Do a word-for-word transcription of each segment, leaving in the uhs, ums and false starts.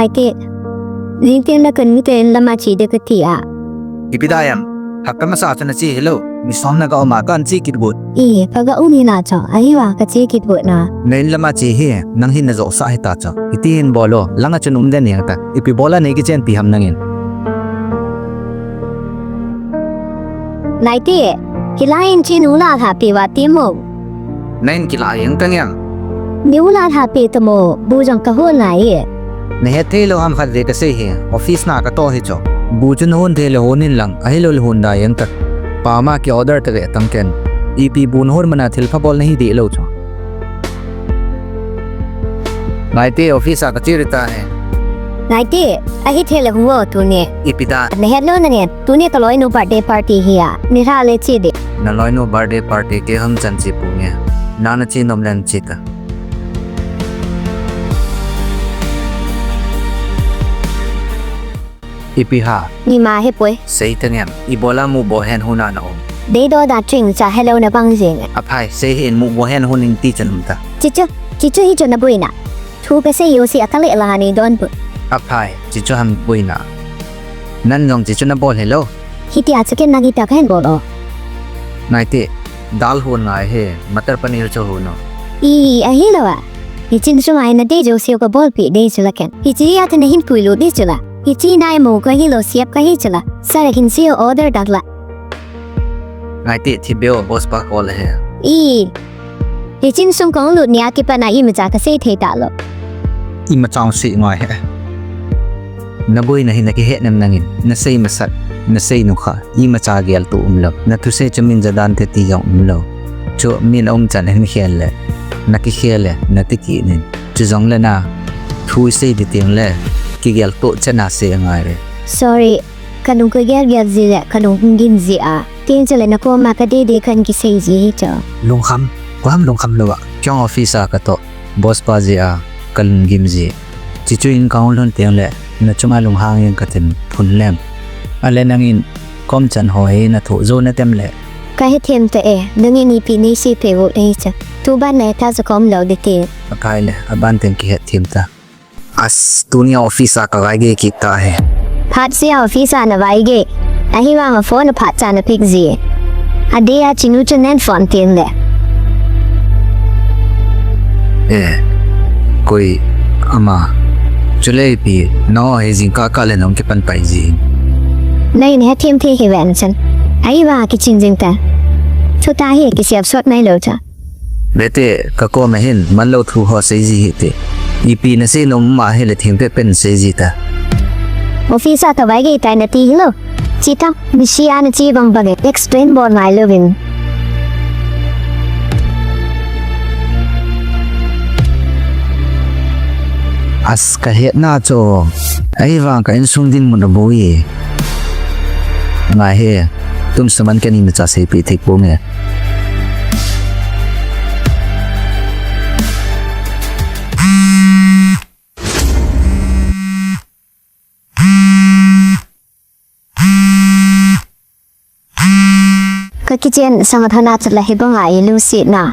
Ati, jingtin la kan mi ten lama che de kati a. Ipi da em, hakka masa chu na che hilou, mi som na ka um a kan che kit got. I, ka ga um hi na cho, ahi va ka che kit got na. Na in lama che hi, nang hin na jo sa hi ta cho. Iti hin bol o, langa chun um den yang ta. Ipi bol a nei kichenpi ham nangin. Naite, hilai in chin ula ha pi va ti mo. Nang kila yang tang yang. Ni ula ha pi ta mo, bu jong ka hon nai e. Na het thei lou ham khat ve ka sei hi, office na ka to hi cho. Bu chun hon thei le hon in lang, ahilou le hon da yang ta. Pa ma ki order ta ve tang ken. Ipi bu na hon mana thil pha bol na hi di lou cho. Naite, office a ka che ri ta he. Naite, ahi thei le hu o tuni. Ipi da. Na het lou na nge, tuni ka loinu birthday party hi a. Ni ra le che di. Na loinu birthday party kei hung chan che pu nge. Na na che nom len che ta. Ipi ha? Ni ma he poi. Sei tang em, ibola mu bo hen hun a na um. Dei do da ching cha hello na bang jing. Aphai, sei hin mu bo hen hun in ti chan um ta. Chichu, chichu hi chu na buina. Thu ka sei yo si a ka le la ni don pu. Aphai, chichu ham buina. Nan jong chichu na bol hello. Hi ti a chu ken na gi ta ka hen bol o. Naite, dal hun ngai he, matar paneer chu hun o. I, ahi lou a. Hi chin chu ngai na dei jo si ka bol pi dei chu la ken. Hi chi a te na hin pui lo dei chu la. Hichi nai mo ka hi lo siap ka hi chu la. Sa la kin si order dak la. Ngai te thi beo boss pa call he. I. Hi chin sung kong lut nia kipa na imacha ka sei thei ta lo. Imacha sei ngai he. Na boi na hi na kihe nem nangin. Na sei masat. Na sei nukha. Imacha gel tu um lo. Na thusei chu min jadan te ti jong um lo. Chu min um chan hin khel le. Na kikhel le. Na ti ki nin. Chu jong le na. Thu sei ti ting le. Kigel tu chana sei ngai re. Sorry. Ka lung ka gel gel ji le, ka lung hung gim ji a. Tin chu le na koma ka dei dei kan kisei ji hi chu. Lungkham, ko ham lungkham lou a. Kei jong office a ka toh, boss pa ji a, ka lung gim ji. Chichu in ka hung lhun teng le, na chunga lunghang in ka tin phun leng. Ale nangin, kom chan ho hi na thu jo na tem le. Ka hethem ta e, nangin ipi nei sei peh u dei chu. Tu ban le ta chu kom lou ding ti. Akai le, aban teng kihethem ta. As, tunia office a ka vaigei kit ta he. Phat sia office a na vaigei. Ahivanga phone a phat cha na pick ji. Adeh a chinu chu nen phone tin le. Eh, koi, ama. Chule ipi, no he jingkah kah le nong kipan pai ji. Nei ne hethem thei hi ven chan. Ahivanga kichin jing ta. Thu ta hi kisiap sot nai lou cha. Vete, ka koma hin, man lou thu ho sei ji hite. Ipi na sei nom ma hi le thim pe pen sei ji ta. Office a ka vaigei tai na ti hi lou. Chi ta, mi si a na chi bang bang e, explain bol ngai louvin. As ka hetna chu, ahivang ka insung dinmun aboi. Ngai he, tum suman ka ni na cha sei pi thei ponge. Ka kitchen sanga thana chu la hi banga i lu si na.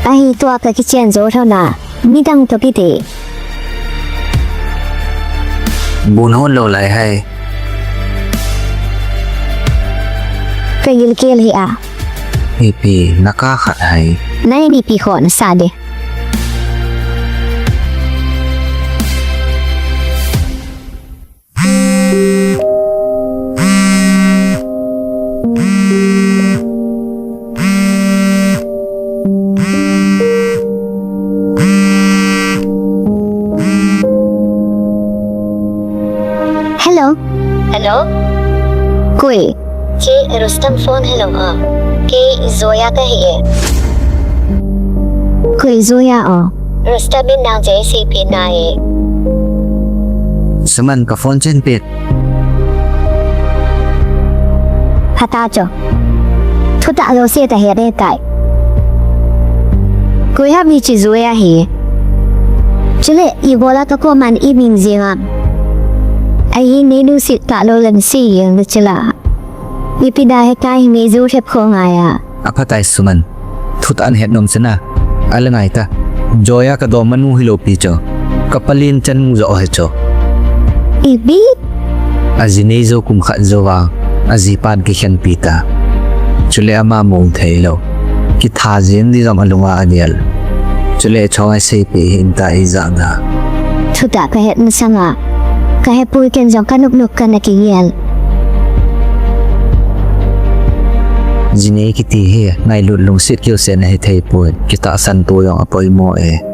Ahi tua ka kitchen jo thana. Midang to kiti. Bun hon lou lai hai. Ka gilkel hi a. Ipi na ka khat hai. Nai ni pi hon sa de. Hello. Hello. Koi. Che Rustam phone hello a. Kei Zoya ka hi e. Koi Zoya o. Rustam in nang che sei pi na e. Suman ka phone chen pi. Hata cho. Thu ta lo se ta he de tai. Koi ha mi chi Zoya hi. Chule ibola ka koman i min jing a. Ahi nei nu si ta lo len si yeng de chila. Ipi da he kai hi mi ju hep kho ngai a. Aphatai Suman. Thut an het nom chana. Ala ngai ta. Zoya ka dom manu hi lo pi cho. Ka palin chan mu jo he cho. Ipi? Ajinei jou kum khat jou vang, ajipan kikhenpi ta. Chule ama mu thei lou. Kitha jeng di jong alunga agel. Chule chong a seipeh hih in ta ijat na. Thutah kahet masanga, kahepoi, ken jong kanop nop kana kigel. Jinei kiti hi ngailut lungset kiu sen ahi thei poi. Kitahsan to jong apoimo e.